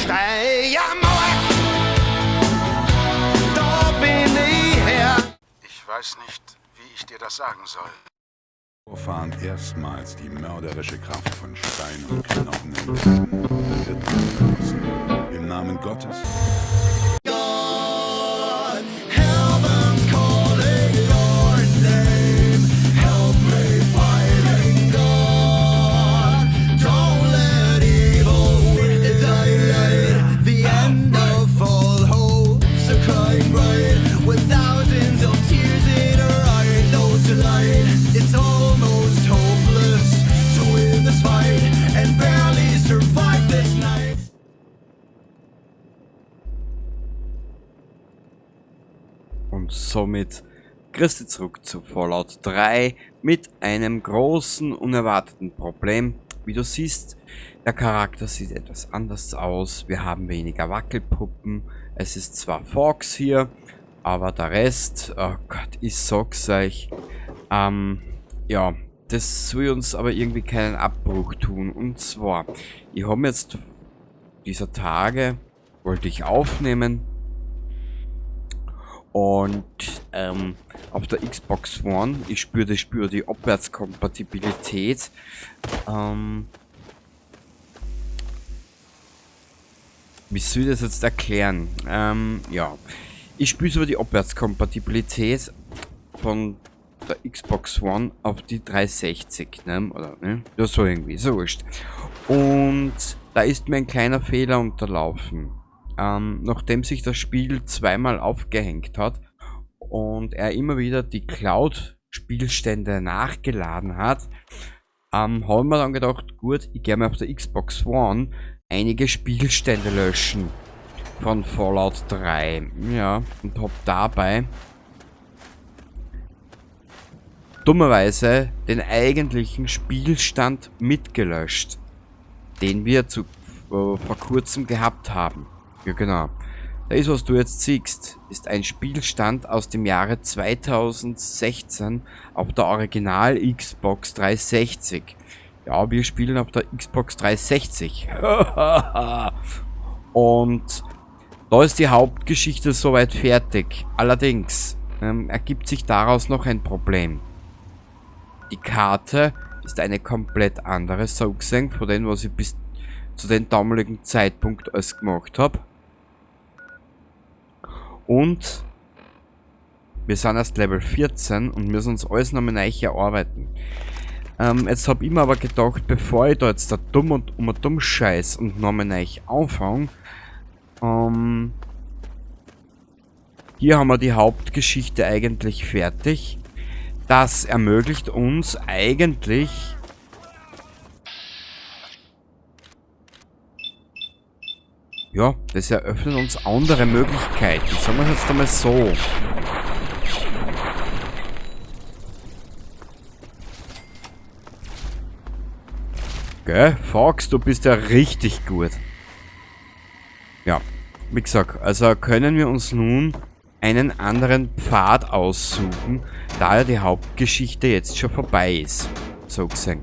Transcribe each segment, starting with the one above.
Steiermark, da bin ich her. Ich weiß nicht, wie ich dir das sagen soll. Vorfahren erstmals die mörderische Kraft von Stein und Knochen entdeckten, wird man verlassen. Im Namen Gottes. Heaven's calling your name. Help me fighting God. Don't let evil win the daylight. The end of all hopes are crying bright. With thousands of tears in our eyes, no delight. It's almost hopeless to win this fight and barely survive this night. Und somit grüß dich zurück zu Fallout 3 mit einem großen, unerwarteten Problem. Wie du siehst, der Charakter sieht etwas anders aus, wir haben weniger Wackelpuppen, es ist zwar Fox hier, aber der Rest, oh Gott, ich sag's euch, ja, das soll uns aber irgendwie keinen Abbruch tun. Und zwar, ich hab mir jetzt dieser Tage, wollte ich aufnehmen, und auf der Xbox One, ich spüre die Abwärtskompatibilität. Wie soll ich das jetzt erklären? Ja, ich spüre über die Abwärtskompatibilität von der Xbox One auf die 360, ne? Oder, ne? Ja, so irgendwie, so wurscht. Und da ist mir ein kleiner Fehler unterlaufen. Nachdem sich das Spiel zweimal aufgehängt hat und er immer wieder die Cloud-Spielstände nachgeladen hat, haben wir dann gedacht, gut, ich gehe mal auf der Xbox One einige Spielstände löschen von Fallout 3. Ja, und hab dabei dummerweise den eigentlichen Spielstand mitgelöscht, den wir vor kurzem gehabt haben. Ja, genau. Das, was du jetzt siehst, ist ein Spielstand aus dem Jahre 2016 auf der Original Xbox 360. Ja, wir spielen auf der Xbox 360. Und da ist die Hauptgeschichte soweit fertig. Allerdings ergibt sich daraus noch ein Problem. Die Karte ist eine komplett andere, so gesehen, von dem, was ich bis zu dem damaligen Zeitpunkt alles gemacht hab. Und wir sind erst Level 14 und müssen uns alles nochmal neu erarbeiten. Jetzt hab ich mir aber gedacht, bevor ich da jetzt da dumm und um dumm scheiß und nochmal neu anfange, hier haben wir die Hauptgeschichte eigentlich fertig. Das ermöglicht uns eigentlich ja, das eröffnet uns andere Möglichkeiten. Sagen wir es jetzt einmal so. Gell? Fox, du bist ja richtig gut. Ja, wie gesagt, also können wir uns nun einen anderen Pfad aussuchen, da ja die Hauptgeschichte jetzt schon vorbei ist. So gesehen.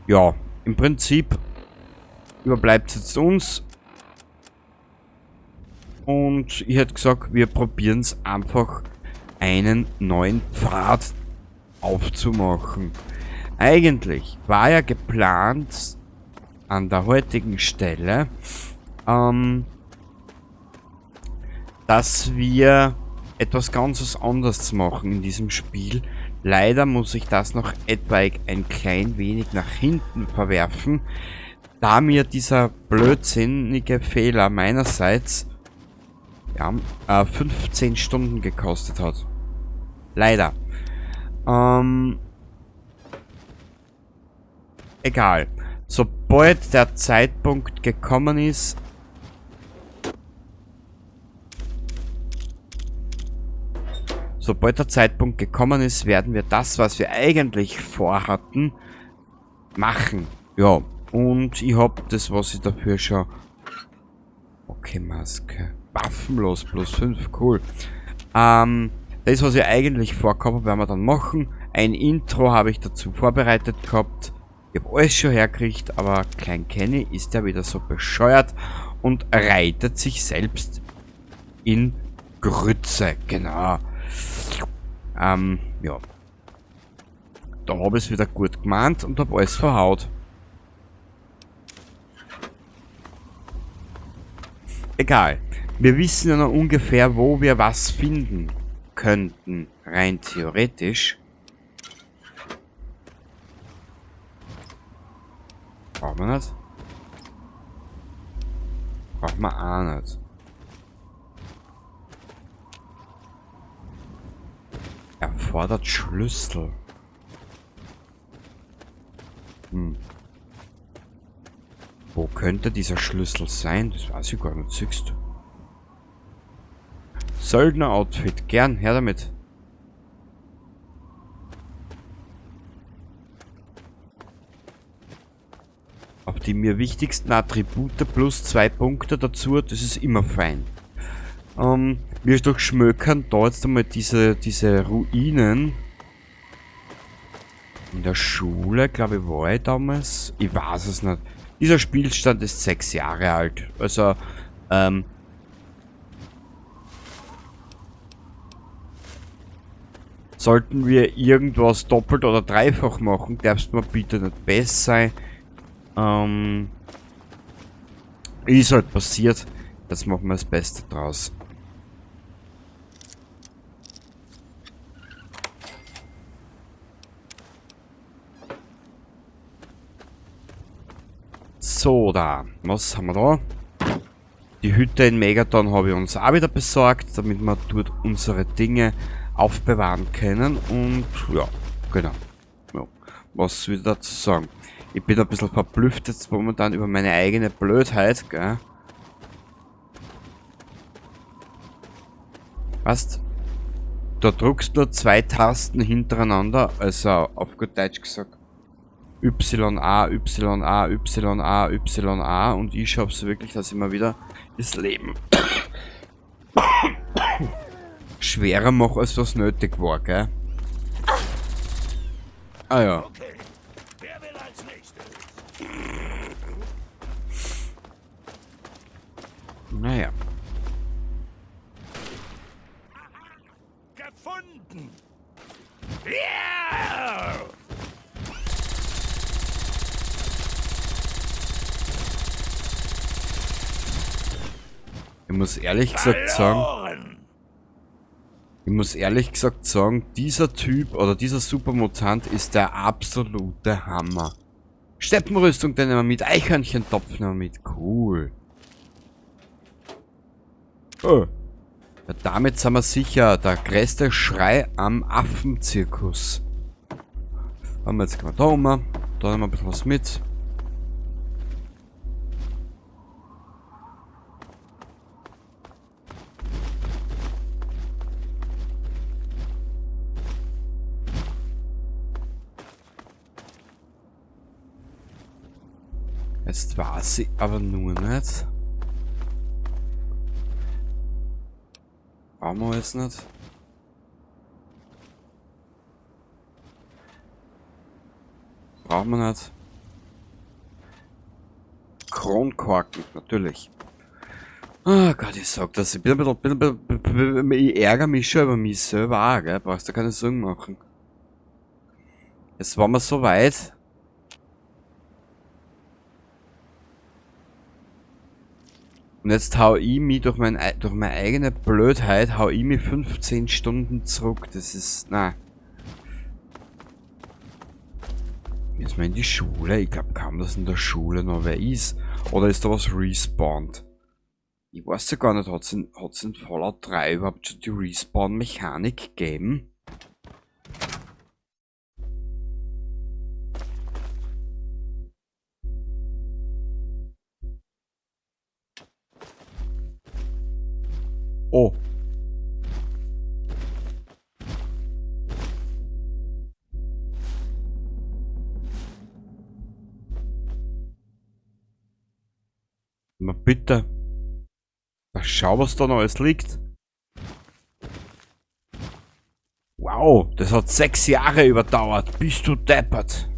Ja, im Prinzip überbleibt es jetzt uns. Und ich hätte gesagt, wir probieren's einfach, einen neuen Pfad aufzumachen. Eigentlich war ja geplant, an der heutigen Stelle, dass wir etwas ganz anderes machen in diesem Spiel. Leider muss ich das noch etwa ein klein wenig nach hinten verwerfen, da mir dieser blödsinnige Fehler meinerseits, ja, 15 Stunden gekostet hat. Leider. Egal. Sobald der Zeitpunkt gekommen ist, Sobald der Zeitpunkt gekommen ist, werden wir das, was wir eigentlich vorhatten, machen. Ja, und ich hab das, was ich dafür schon... Okay, Maske. Waffenlos, plus 5, cool. Das, was ich eigentlich vorgehabt hab, werden wir dann machen. Ein Intro habe ich dazu vorbereitet gehabt. Ich habe alles schon hergekriegt, aber Klein Kenny ist ja wieder so bescheuert und reitet sich selbst in Grütze. Genau. Ja. Da habe ich es wieder gut gemeint und habe alles verhaut. Egal. Wir wissen ja noch ungefähr, wo wir was finden könnten. Rein theoretisch. Brauchen wir nicht? Brauchen wir auch nicht. Erfordert Schlüssel. Wo könnte dieser Schlüssel sein? Das weiß ich gar nicht, siehst du. Söldner-Outfit, gern, her damit. Auf die mir wichtigsten Attribute plus 2 Punkte dazu, das ist immer fein. Wir durchschmökern da jetzt einmal diese Ruinen. In der Schule, glaube ich, war ich damals. Ich weiß es nicht. Dieser Spielstand ist 6 Jahre alt. Also, sollten wir irgendwas doppelt oder dreifach machen, darfst du mir bitte nicht besser sein. Ist halt passiert. Jetzt machen wir das Beste draus. So, da. Was haben wir da? Die Hütte in Megaton habe ich uns auch wieder besorgt, damit wir dort unsere Dinge aufbewahren können. Und ja, genau. Ja, was will ich dazu sagen? Ich bin ein bisschen verblüfft jetzt momentan über meine eigene Blödheit, gell? Weißt, da drückst du nur 2 Tasten hintereinander, also auf gut Deutsch gesagt Y, A, Y, A, Y, A, Y, A und ich schaff's wirklich, dass ich mir wieder das Leben schwerer mache, als was nötig war, gell? Ah ja. Okay. Wer will als nächstes? Naja. Gefunden! Yeah! Ich muss ehrlich gesagt sagen, Verloren! ich muss ehrlich gesagt sagen, dieser Typ oder dieser Supermutant ist der absolute Hammer. Steppenrüstung, den nehmen wir mit, Eichhörnchentopf nehmen wir mit, cool. Oh. Ja, damit sind wir sicher der größte Schrei am Affenzirkus. Haben wir jetzt gerade da oben, da nehmen wir ein bisschen was mit. Jetzt weiß ich aber nur nicht. Brauchen wir jetzt nicht. Brauchen wir nicht. Kronkorken, natürlich. Oh Gott, ich sag das. Ich bin ein bisschen, bin, bin, bin, bin, ich ärgere mich schon über mich selber auch, gell? Brauchst du keine Sorgen machen. Jetzt waren wir so weit. Und jetzt hau ich mich durch meine eigene Blödheit, hau ich mich 15 Stunden zurück. Das ist, na. Jetzt mal in die Schule. Ich glaub kaum, dass in der Schule noch wer ist. Oder ist da was respawned? Ich weiß ja gar nicht, hat's in Fallout 3 überhaupt schon die Respawn-Mechanik gegeben? Oh. Na bitte. Na schau, was da noch alles liegt. Wow, das hat 6 Jahre überdauert. Bist du deppert.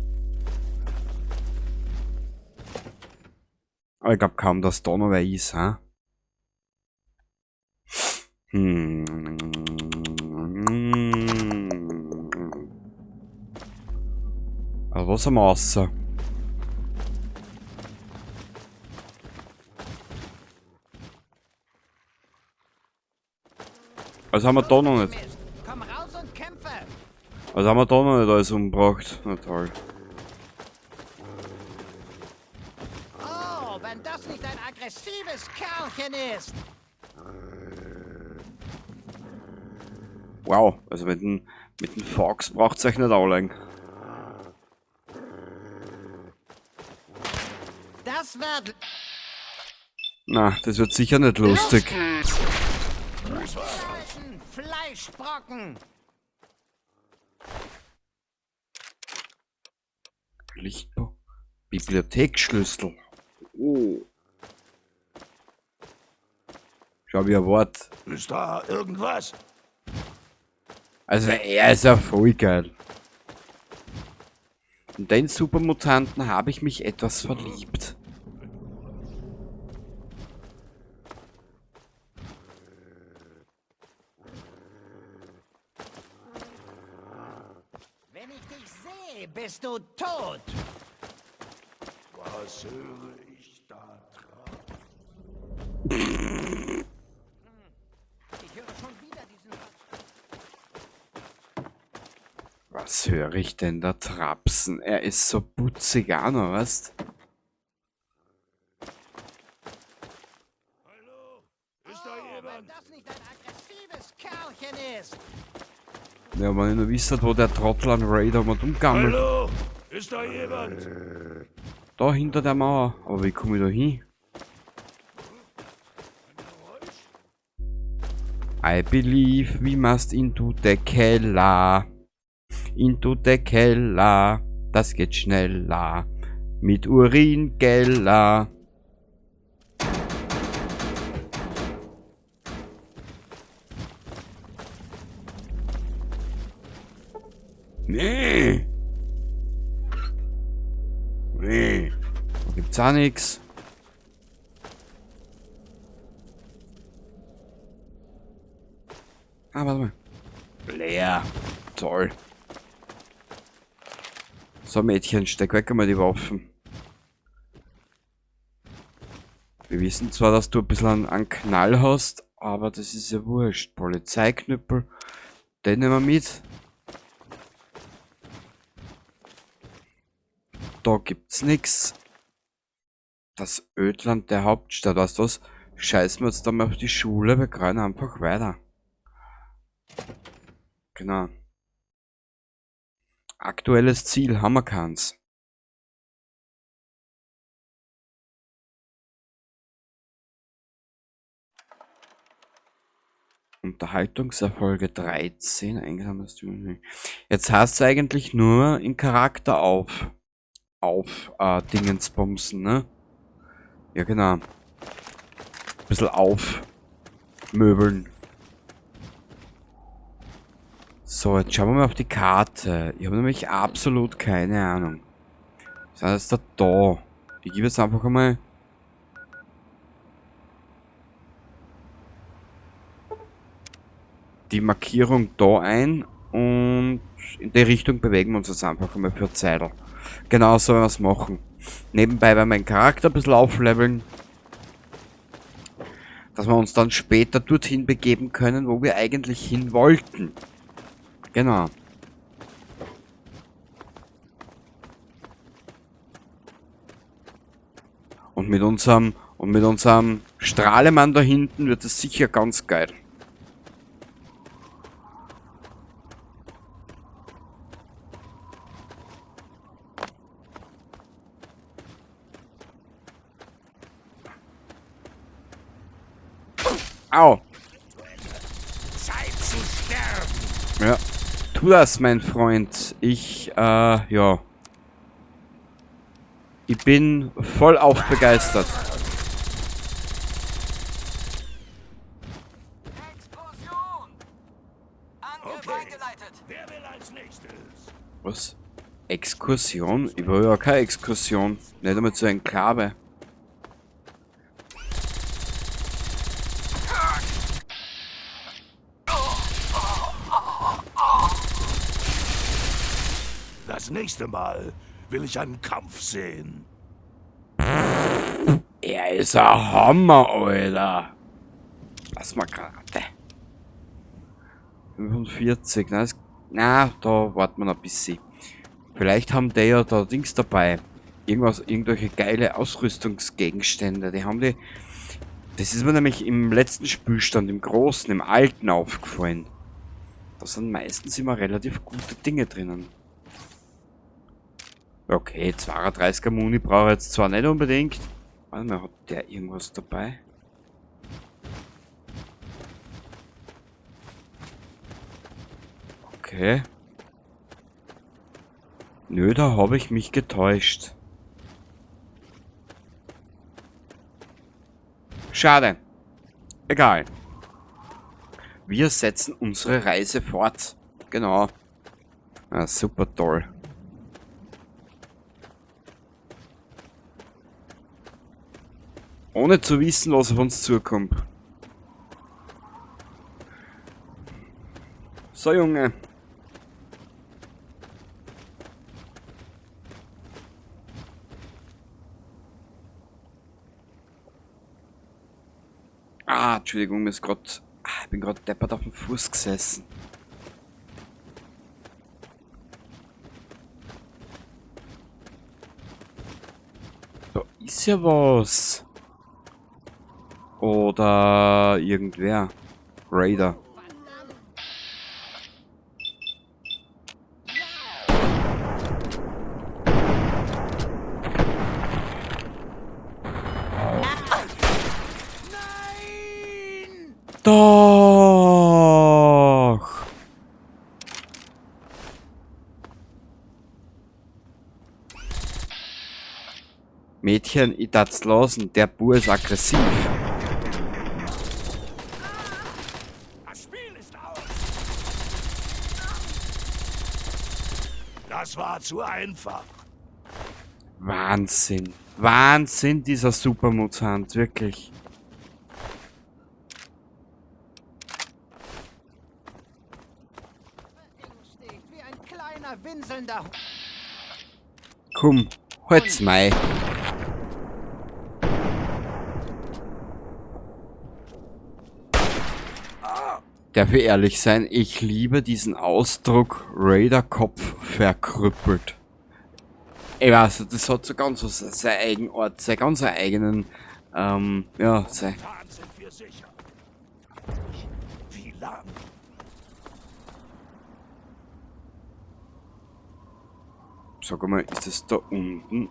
Aber ich glaube kaum, dass da noch wer ist, ha? Also was haben wir außer? Was haben wir da noch nicht? Komm raus und kämpfe! Was haben wir da noch nicht alles umgebracht? Na toll. Oh, wenn das nicht ein aggressives Kerlchen ist! Wow, also mit dem Fox braucht's euch nicht anlegen. Das wird... Na, das wird sicher nicht lustig. Fleischbrocken! Lichtbau. Bibliotheksschlüssel. Oh. Schau, wie ein Wort. Ist da irgendwas? Also er ist ja voll geil. In den Supermutanten habe ich mich etwas verliebt. Wenn ich dich sehe, bist du tot! Was höre ich da drauf? Ich höre schon wieder diesen... Was höre ich denn da trapsen? Er ist so putzig auch noch, weißt? Hallo? Ist da Oh, wenn jemand? das nicht ein aggressives Kerlchen ist! Ja, wenn ich nur wüsste, wo der Trottel an Raider mal umgammelt. Hallo? Ist da jemand? Da hinter der Mauer. Aber wie komme ich da hin? I believe we must into the Keller. Into the Keller. Das geht schneller. Mit Urinkeller. Nee. Nee. Da gibt's auch nix. Ah, warte mal. Leer. Toll. So, Mädchen, steck weg einmal die Waffen. Wir wissen zwar, dass du ein bisschen einen Knall hast, aber das ist ja wurscht. Polizeiknüppel, den nehmen wir mit. Da gibt's nix. Das Ödland der Hauptstadt, weißt du was? Scheißen wir jetzt da mal auf die Schule, wir können einfach weiter. Genau. Aktuelles Ziel haben wir keins. Unterhaltungserfolge 13, eingesammelt. Jetzt heißt es eigentlich nur in Charakter auf Dingensbumsen, ne? Ja, genau. Ein bisschen aufmöbeln. So, jetzt schauen wir mal auf die Karte. Ich habe nämlich absolut keine Ahnung. Was ist das da? Ich gebe jetzt einfach einmal... die Markierung da ein und in die Richtung bewegen wir uns jetzt einfach einmal für Zeitl. Genau so werden wir es machen. Nebenbei werden wir meinen Charakter ein bisschen aufleveln. Dass wir uns dann später dorthin begeben können, wo wir eigentlich hin wollten. Genau. Und mit unserem Strahlemann da hinten wird es sicher ganz geil. Au! Zeit zu sterben! Ja. Tu das, mein Freund. Ich, ja. Ich bin voll auf begeistert. Explosion! Angriff Okay. eingeleitet! Wer will als nächstes? Was? Exkursion? Ich war ja keine Exkursion. Nicht einmal zur Enklave. Das nächste Mal will ich einen Kampf sehen. Er ist ein Hammer, Alter. Lass mal Granate. 45, na, na, da warten wir noch ein bisschen. Vielleicht haben die ja da Dings dabei. Irgendwas, irgendwelche geile Ausrüstungsgegenstände. Die haben die. Das ist mir nämlich im letzten Spielstand, im großen, im alten aufgefallen. Da sind meistens immer relativ gute Dinge drinnen. Okay, 32er Muni brauche ich jetzt zwar nicht unbedingt. Warte mal, hat der irgendwas dabei? Okay. Nö, da habe ich mich getäuscht. Schade. Egal. Wir setzen unsere Reise fort. Genau. Ah, super toll. Ohne zu wissen, was auf uns zukommt. So, Junge. Ah, Entschuldigung, mir ist grad, ah, ich bin grad deppert auf dem Fuß gesessen. Da ist ja was. Oder irgendwer. Raider. Doch! Mädchen, ich darf's lassen, der Bub ist aggressiv. Das Spiel ist aus. Das war zu einfach. Wahnsinn. Wahnsinn, dieser Supermutant, wirklich. Verängstigt wie ein kleiner winselnder Hund. Komm, halt's mei. Darf ich ehrlich sein, ich liebe diesen Ausdruck Raider-Kopf verkrüppelt. Ich weiß, das hat so ganz was, sein Eigenart, sein ganz eigenen, ja, sein. Momentan sind wir sicher. Wie lang? Sag mal, ist das da unten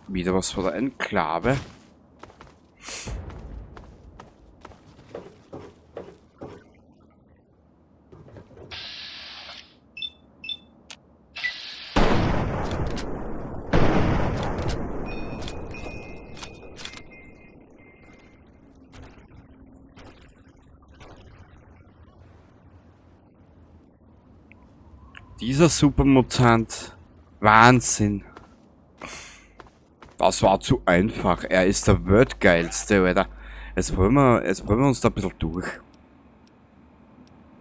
wieder was von der Enklave? Dieser Supermutant. Wahnsinn. Das war zu einfach. Er ist der Weltgeilste, Alter. Jetzt wollen wir uns da ein bisschen durch.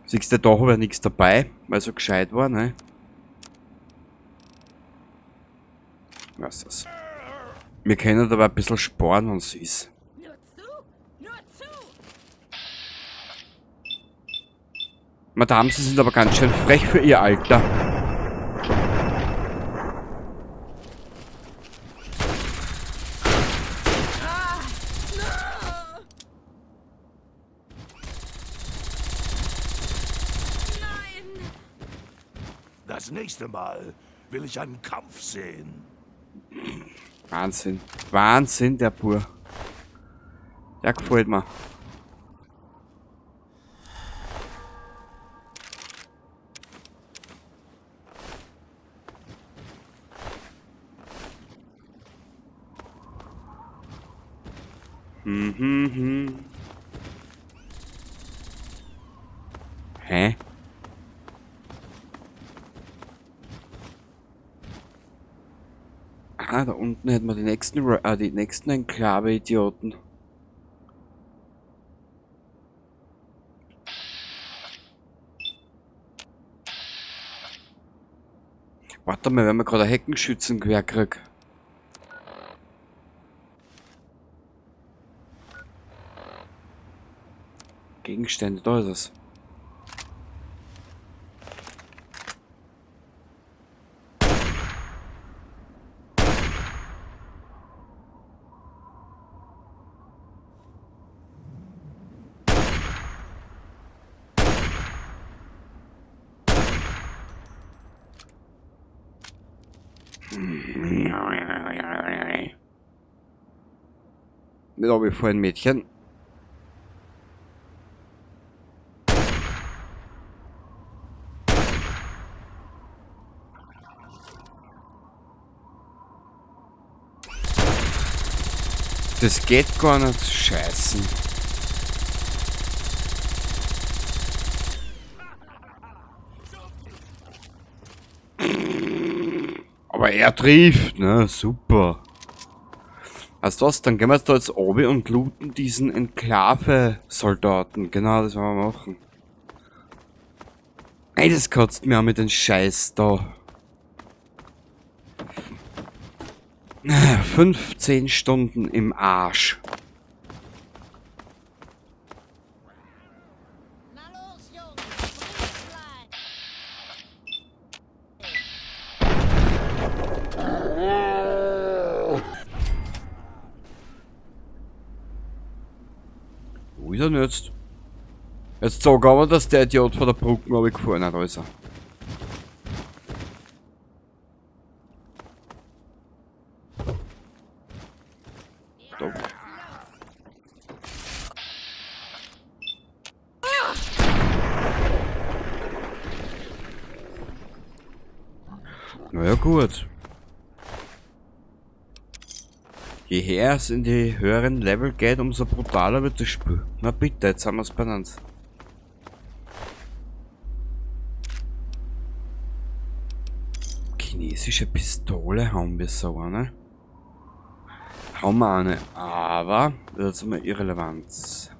Siehst du, da hab ich nichts dabei, weil so gescheit war, ne? Was ist das? Wir können aber ein bisschen sparen, wenn's ist. Nur zu! Nur zu! Madame, Sie sind aber ganz schön frech für Ihr Alter. Nein! Das nächste Mal will ich einen Kampf sehen. Wahnsinn. Wahnsinn, der Bur. Der gefällt mir. Hä? Ah, da unten hätten wir die nächsten Enklave-Idioten. Warte mal, wenn wir gerade ein Heckenschützengewehr kriegen. Gegenstände, da ist es. Mit vorhin Mädchen. Das geht gar nicht. Scheißen. Aber er trifft, ne? Super. Weißt du was? Dann gehen wir da jetzt runter und looten diesen Enklave-Soldaten. Genau, das wollen wir machen. Ey, das kotzt mir auch mit dem Scheiß da. 15 Stunden im Arsch. Na los, Jungs! Wo ist er denn jetzt? Jetzt sag aber, dass der Idiot vor der Brücke runtergefahren hat, also. Da. Na ja, gut. Je höher es in die höheren Level geht, umso brutaler wird das Spiel. Na bitte, jetzt haben wir's benannt. Chinesische Pistole haben wir so eine. Haben wir eine, aber das ist immer irrelevant.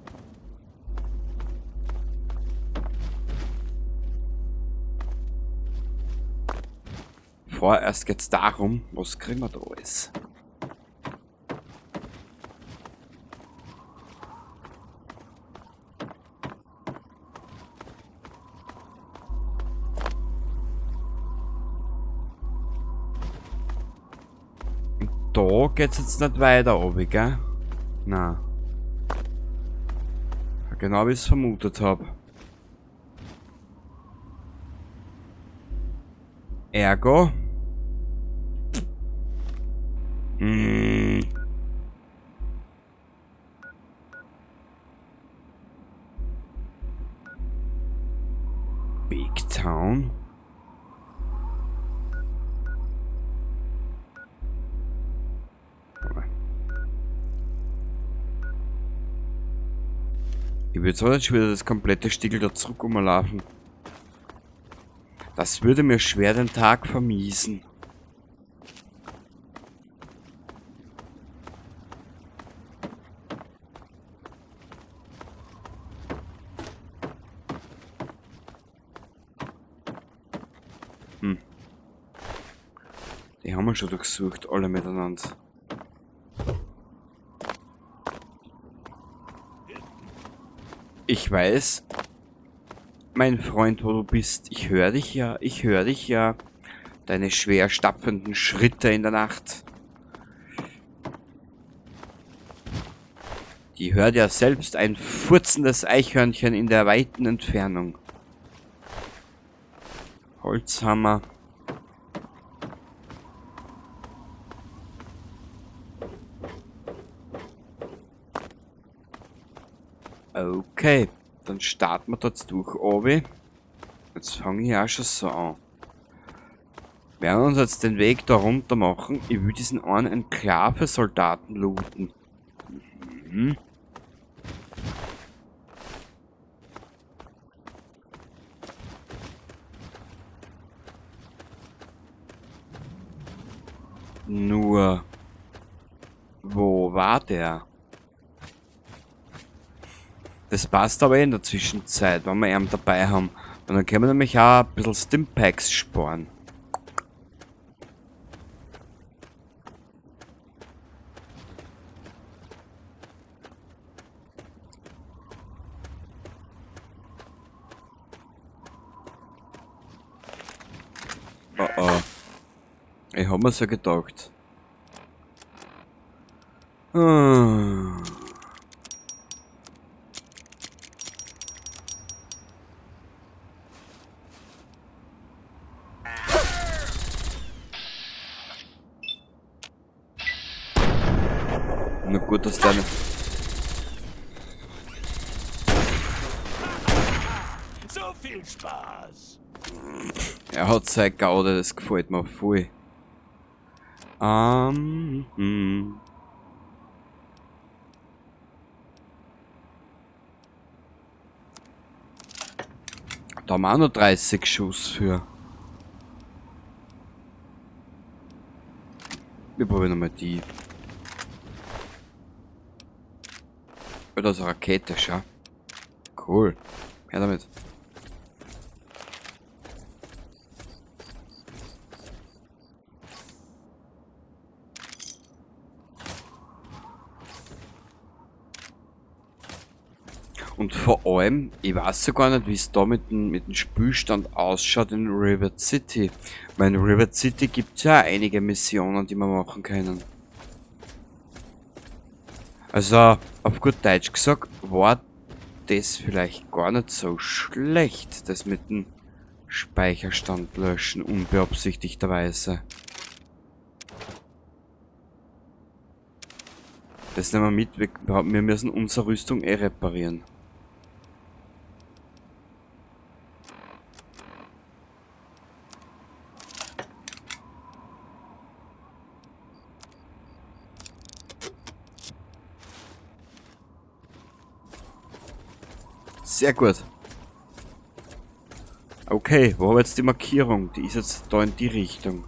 Vorerst geht's darum, was kriegen wir da alles? Da geht's jetzt nicht weiter runter, gell? Nein. Genau wie ich's vermutet hab. Ergo. Big Town. Ich würde zwar nicht schon wieder das komplette Stickel da zurück umlaufen. Das würde mir schwer den Tag vermiesen. Die haben wir schon durchsucht, alle miteinander. Ich weiß, mein Freund, wo du bist. Ich höre dich ja, ich höre dich ja. Deine schwer stapfenden Schritte in der Nacht. Die hört ja selbst ein furzendes Eichhörnchen in der weiten Entfernung. Holzhammer. Okay, dann starten wir da jetzt durch, Obi. Jetzt fange ich auch schon so an. Wir werden uns jetzt den Weg da runter machen. Ich will diesen einen Enklave-Soldaten looten. Nur, wo war der? Das passt aber in der Zwischenzeit, wenn wir ihn dabei haben. Und dann können wir nämlich auch ein bisschen Stimpacks sparen. Ich hab mir's ja gedacht. Ah. Na gut, dass der nicht... So viel Spaß. Er hat seine Gaude, das gefällt mir voll. Da haben wir auch noch 30 Schuss für. Wir probieren nochmal die. Oh, das ist eine Rakete, schau. Cool. Her damit. Und vor allem, ich weiß so gar nicht, wie es da mit dem Spielstand ausschaut in Rivet City. Weil in Rivet City gibt's ja einige Missionen, die wir machen können. Also, auf gut Deutsch gesagt, war das vielleicht gar nicht so schlecht, das mit dem Speicherstand löschen, unbeabsichtigterweise. Das nehmen wir mit, wir müssen unsere Rüstung eh reparieren. Sehr gut. Okay, wo haben wir jetzt die Markierung? Die ist jetzt da in die Richtung.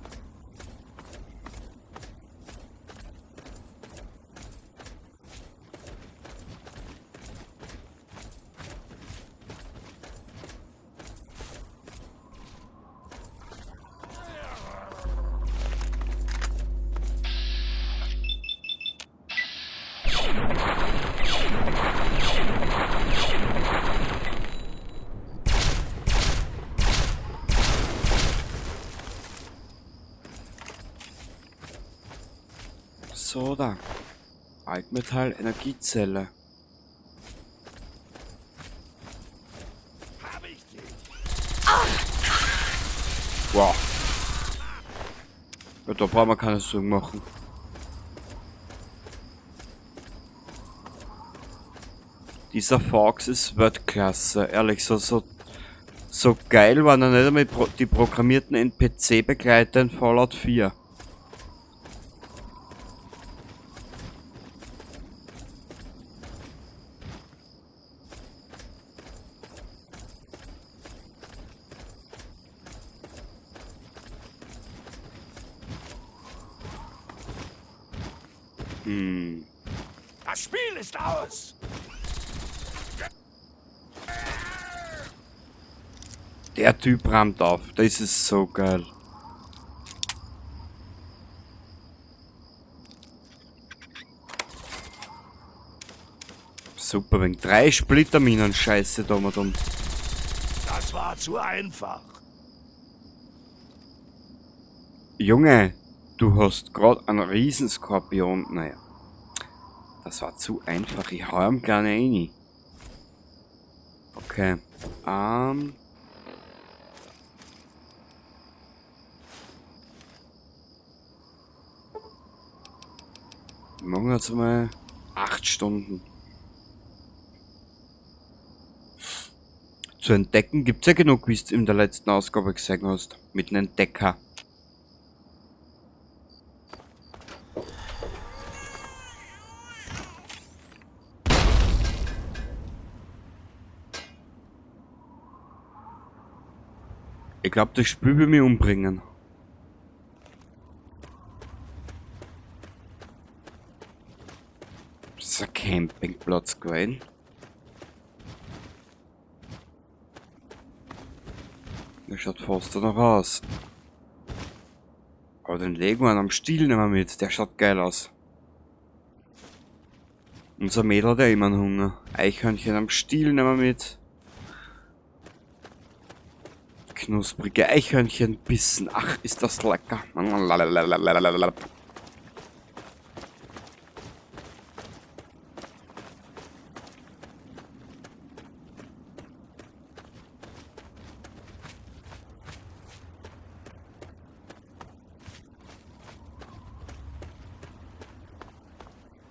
So, da. Altmetall, Energiezelle. Hab ich dich. Wow. Ja, da brauchen wir keine Sorgen machen. Dieser Fox ist Weltklasse. Ehrlich, so geil waren er nicht einmal die programmierten N P C-Begleiter in Fallout 4. Das Spiel ist aus. Der Typ rammt auf. Das ist so geil. Super, wegen 3 Splitterminen Scheiße da mal dumm. Das war zu einfach. Junge, du hast grad einen Riesenskorpion. Naja. Das war zu einfach. Ich hau ihm gerne rein. Okay. Machen wir jetzt mal 8 Stunden. Zu entdecken gibt's ja genug, wie du in der letzten Ausgabe gesehen hast. Mit einem Entdecker. Ich glaub, das Spiel will mich umbringen. Das ist ein Campingplatz gewesen. Der schaut fast danach aus. Aber den Leguan am Stiel nehmen wir mit. Der schaut geil aus. Unser Mädel hat ja immer einen Hunger. Eichhörnchen am Stiel nehmen wir mit. Knusprige Eichhörnchenbissen. Ach, ist das lecker.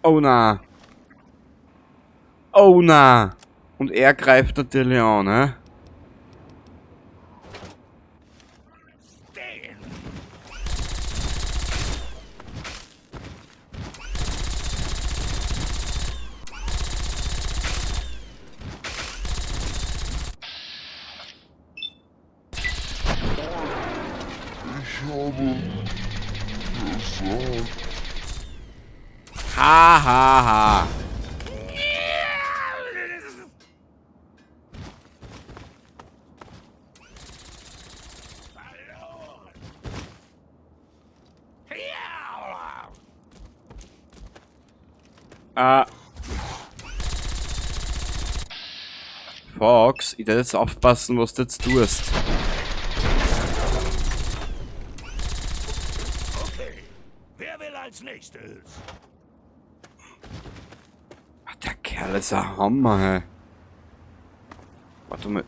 Oh na. Oh na. Und er greift natürlich an, ne? Ha ha ha. Ah. Fox, ich werde jetzt aufpassen, was du jetzt tust. Okay, wer will als nächstes? Ach, der Kerl ist ein Hammer, hey. Warte mal.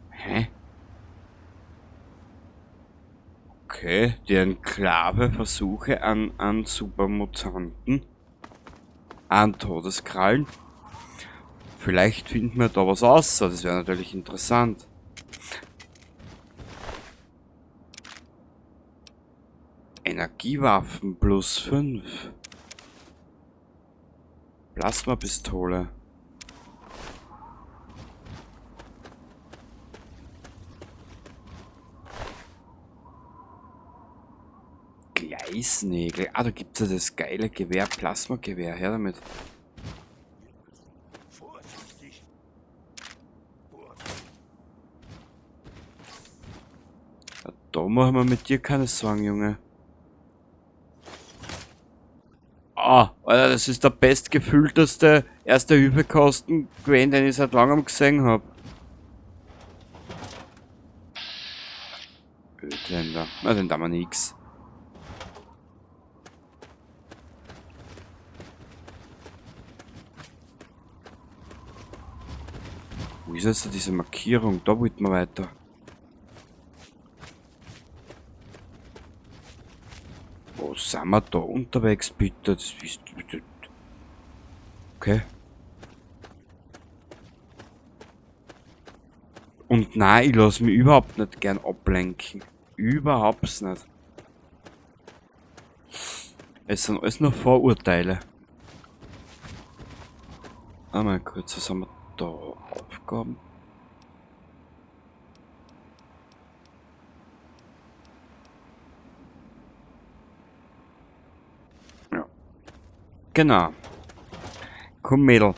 Hä? Okay, die Enklave Versuche an Supermutanten. An Todeskrallen. Vielleicht finden wir da was aus. Das wäre natürlich interessant. Energiewaffen plus 5. Plasmapistole. Gleisnägel. Ah, da gibt's ja das geile Gewehr, Plasmagewehr. Her damit. Vorsichtig. Ja, da machen wir mit dir keine Sorgen, Junge. Ah, Alter, das ist der bestgefühlteste Erste-Hilfe-Kosten gewesen, den ich seit langem gesehen hab. Ödländer. Na, den da wir nix. Wo ist jetzt diese Markierung? Da wollten wir weiter. Wo sind wir da unterwegs, bitte? Das ist, bitte. Okay. Und nein, ich lass mich überhaupt nicht gern ablenken. Überhaupt nicht. Es sind alles nur Vorurteile. Einmal kurz, was haben wir da? Aufgaben. Ja. Genau. Komm, Mädel.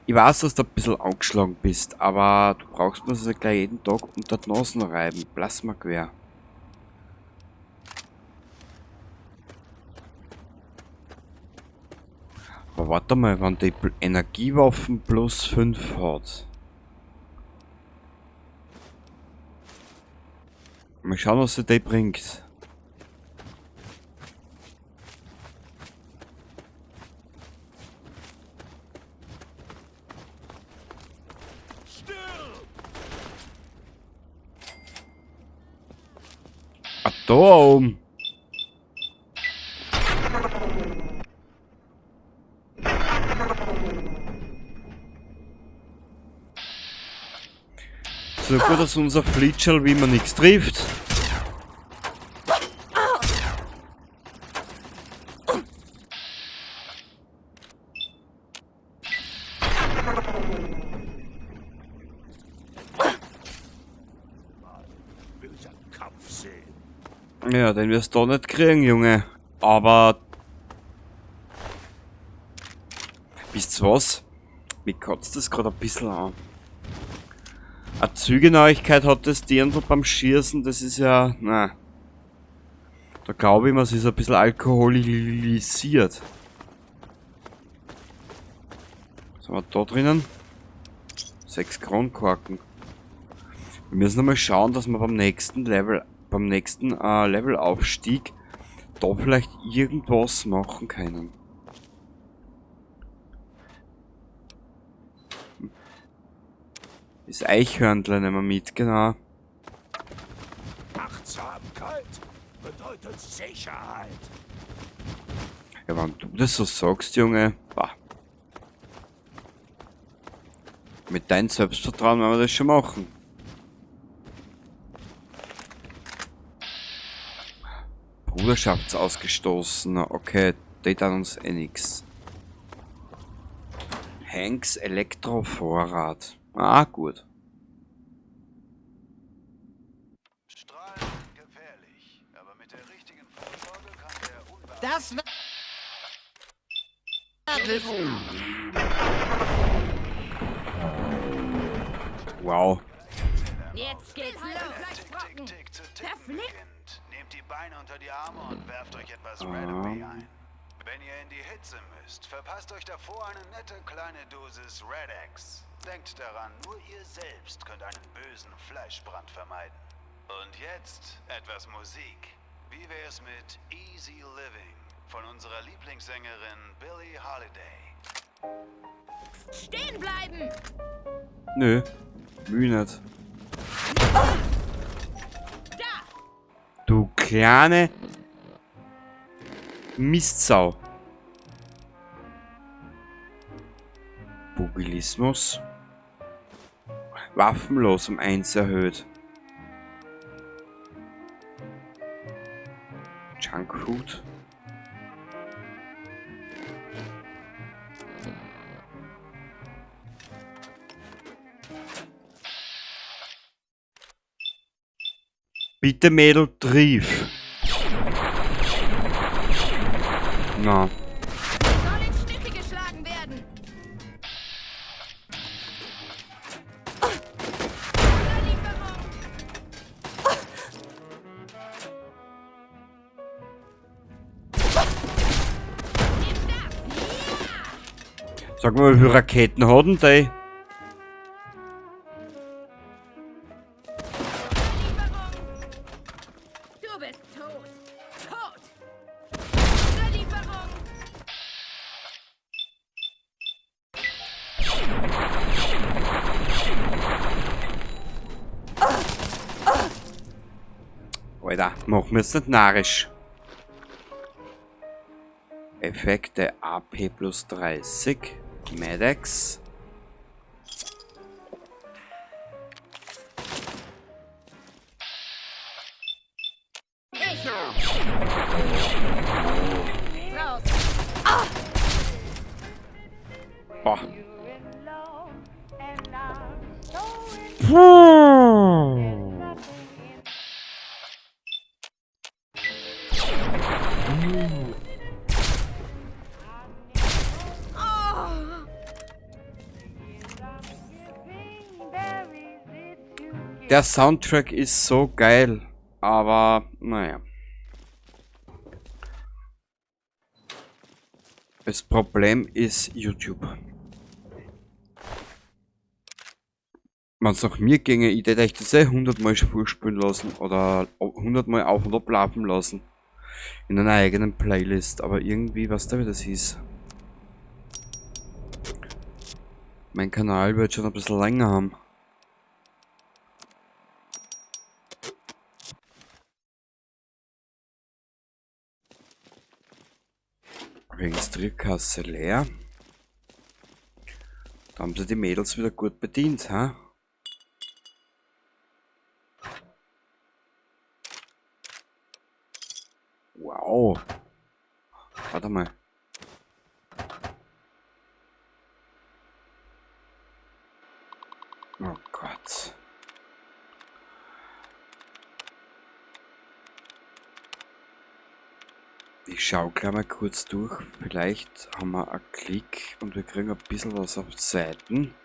Ich weiß, dass du ein bisschen angeschlagen bist, aber du brauchst mir das gleich jeden Tag unter die Nasen reiben. Plasmagewehr. Aber warte mal, wenn die Energiewaffen plus 5 hat. Mal schauen, was sie die bringt. Ah, da oben. So gut, dass unser Flitscherl wie immer nichts trifft. Will ich einen Kampf sehen? Ja, den wirst du da nicht kriegen, Junge. Aber... Wisst ihr was? Mir kotzt das grad ein bisschen an. Eine Zügenauigkeit hat das Dirndl beim Schießen, das ist ja... Na. Da glaube ich mir, es ist ein bisschen alkoholisiert. Was haben wir da drinnen? 6 Kronkorken. Wir müssen nochmal schauen, dass wir beim nächsten Level, beim nächsten Levelaufstieg da vielleicht irgendwas machen können. Das Eichhörnle nehmen wir mit, genau. Achtsamkeit bedeutet Sicherheit. Ja, wenn du das so sagst, Junge. Bah. Mit deinem Selbstvertrauen werden wir das schon machen. Bruderschaftsausgestoßen. Okay, die tun uns eh nix. Hanks Elektrovorrat. Ah, gut. Strahlen sind gefährlich, aber mit der richtigen Vorsorge kann der Das Wow. Jetzt geht's los. Tick, Tick zu ticken Verflixt. beginnt. Nehmt die Beine unter die Arme und werft euch etwas Red ein. Wenn ihr in die Hitze müsst, verpasst euch davor eine nette kleine Dosis Redex. Denkt daran, nur ihr selbst könnt einen bösen Fleischbrand vermeiden. Und jetzt etwas Musik. Wie wär's mit Easy Living von unserer Lieblingssängerin Billie Holiday? Stehen bleiben! Nö, will nicht. Da! Du kleine Mistsau. Pugilismus. Waffenlos um 1 erhöht. Junkfood. Bitte Mädel, triff. Na. Soll in Stücke geschlagen werden! Lieferung! Nimm das! Ja! Sag mal, wie viele Raketen hat denn die? Lieferung! Du bist tot! Tot! Lieferung! Alter, machen wir jetzt nicht narrisch. Effekte AP plus 30. Medex. Ich. Raus! Boah. Der Soundtrack ist so geil, aber naja. Das Problem ist YouTube. Wenn's nach mir ginge, ich hätte euch das eh 100-mal vorspielen lassen oder 100-mal auf und ablaufen lassen. In einer eigenen Playlist, aber irgendwie, weißt du, wie das ist? Mein Kanal wird schon ein bisschen länger haben. Registrierkasse leer. Da haben sie die Mädels wieder gut bedient, ha? Wow. Warte mal. Oh Gott. Ich schau gleich mal kurz durch. Vielleicht haben wir einen Klick und wir kriegen ein bisschen was auf die Seiten.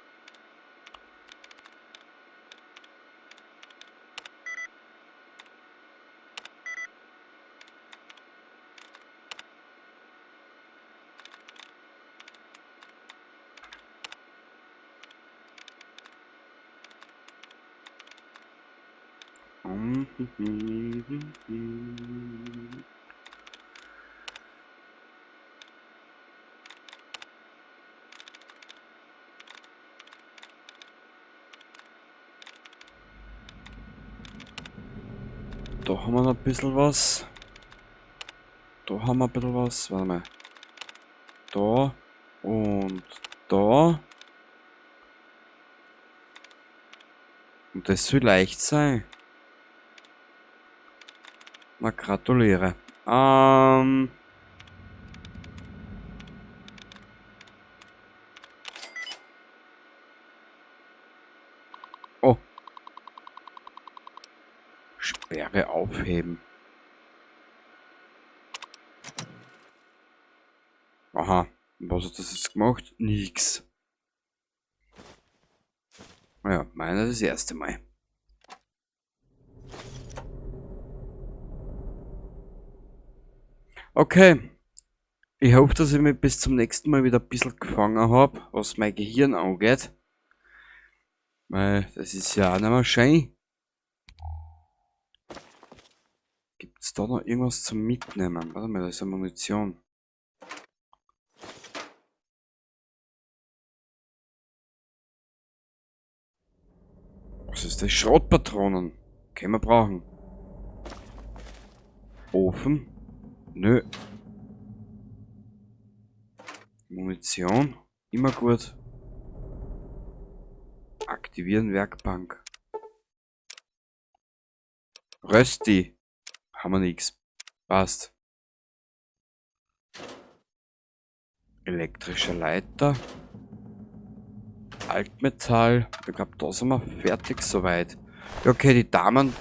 Da haben wir noch ein bisschen was. Da haben wir ein bisschen was. Warte mal. Da und da. Und das soll leicht sein. Na, gratuliere. Oh. Sperre aufheben. Aha. Und was hat das jetzt gemacht? Nix. Ja, meiner das erste Mal. Okay. Ich hoffe, dass ich mich bis zum nächsten Mal wieder ein bisschen gefangen hab, was mein Gehirn angeht. Weil das ist ja auch nicht mehr schön. Gibt's da noch irgendwas zum Mitnehmen? Warte mal, da ist ja Munition. Was ist das? Schrotpatronen. Können wir brauchen. Ofen. Nö. Munition. Immer gut. Aktivieren Werkbank. Rösti. Haben wir nix. Passt. Elektrische Leiter. Altmetall. Ich glaub, da sind wir fertig soweit. Ja, okay, die Damen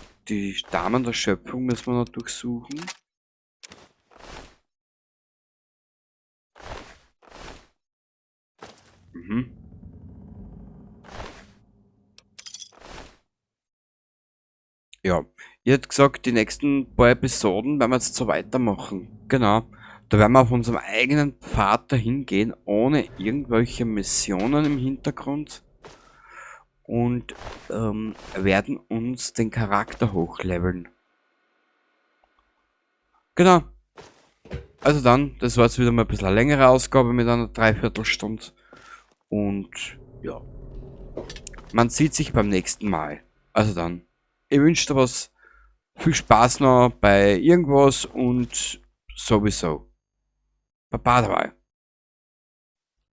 der Schöpfung müssen wir noch durchsuchen. Ja, ich hätte gesagt, die nächsten paar Episoden werden wir jetzt so weitermachen. Genau. Da werden wir auf unserem eigenen Pfad dahin gehen, ohne irgendwelche Missionen im Hintergrund. Und werden uns den Charakter hochleveln. Genau. Also dann, das war jetzt wieder mal ein bisschen eine längere Ausgabe mit einer Dreiviertelstunde. Und ja. Man sieht sich beim nächsten Mal. Also dann. Ich wünsche dir was. Viel Spaß noch bei irgendwas und sowieso. Baba dabei.